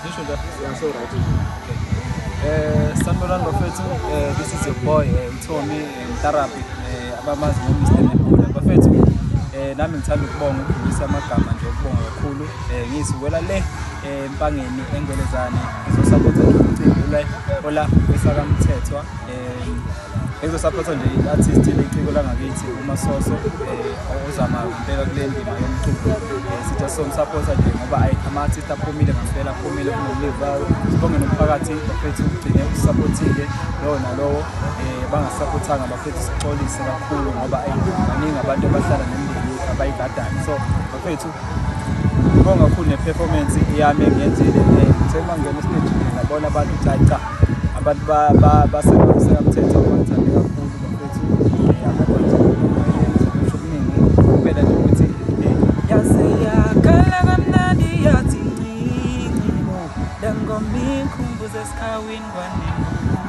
Ngisho nje. Yeah, so right. Okay. Sanibonani bafethu, this is your boy uTommy Mtarabi, abamazi ngo Mr Nebula. Bafethu, nami ngithanda ukubonga, ukudlulisa amagama nje okubonga kakhulu. Ngizukela le eMpangeni eNgwelezane, ngizosupporta nje umcimbi la ola kwesakamthethwa. Ngizosupporta nje i-artist leciko langakithi uMasoso, ozama impela kule ndima yomculo. Sithi somsupporta nje ngoba ayi ama-artist aphumile ngempela, aphumile kunokulivayo. Sibonge nomphakathi bafethu, ugcine usupportile lowo nalowo. Bangasupportanga bafethu, sixolise kakhulu ngoba ayi baningi abantu abahlala nemindeni abayigadayo. So bafethu, ngibonga kakhulu ne-performance yami engiyenzile. Ngithe uma ngingena estage nje ngabona abantu, cha cha, abantu basekamthetho bangithande kakhulu bafethu. Akukho nje ngisho okuningi kuphela nje ukuthi yaze yakhala kamnandi yathi ncinci le ngoma inkhumbuzo esikhawini kwanengubo.